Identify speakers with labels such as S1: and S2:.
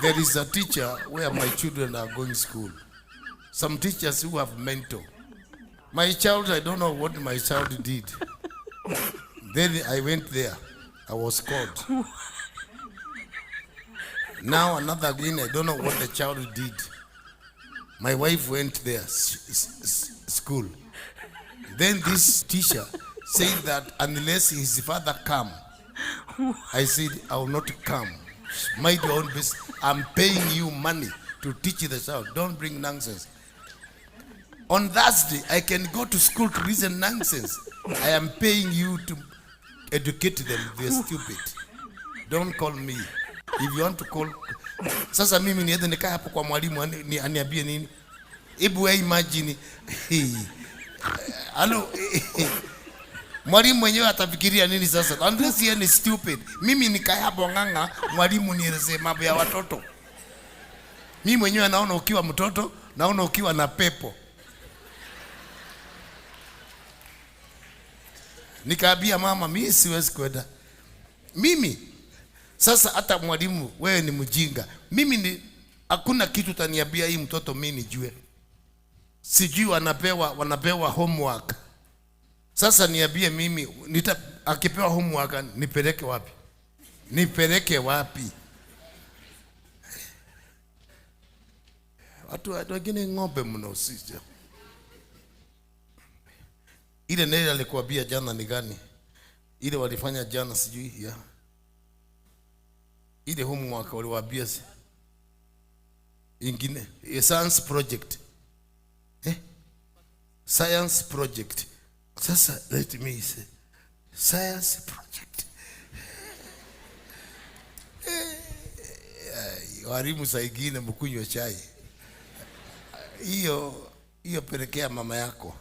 S1: There is a teacher where my children are going school. Some teachers who have mentor. My child, I don't know what my child did. Then I went there. I was called. Now another again, I don't know what the child did. My wife went there, school. Then this teacher said that unless his father come, I said, I will not come. Mind your own business. I'm paying you money to teach the child. Don't bring nonsense. On Thursday, I can go to school to listen nonsense. I am paying you to educate them. They're stupid. Don't call me. If you want to call. Sasa mimi niende nikae hapo kwa mwalimu aniambie nini? Hebu wewe imagine. Hey. Halo. Mwalimu mwenyewe atafikiria nini sasa? Unless yeye ni stupid. Mimi nikae hapo ng'ang'a, mwalimu nielezee mambo ya watoto. Mimi mwenyewe naona ukiwa mtoto, naona ukiwa na pepo. Nikaambia mama, mimi siwezi kwenda. Mimi sasa, hata mwalimu wewe ni mjinga. Mimi ni hakuna kitu utaniambia hii mtoto mimi nijue. Sijui wanapewa homework. Sasa niambie mimi akipewa homework nipeleke wapi? Nipeleke wapi? Watu wengine ng'ombe mno sisi. Ile neli alikuambia jana ni gani? Ile walifanya jana sijui ya. Ile homework waliwaambia ingine, a science project. Science project. Sasa let me say science project. Walimu saa ingine mkunywe chai. Hiyo pelekea mama yako.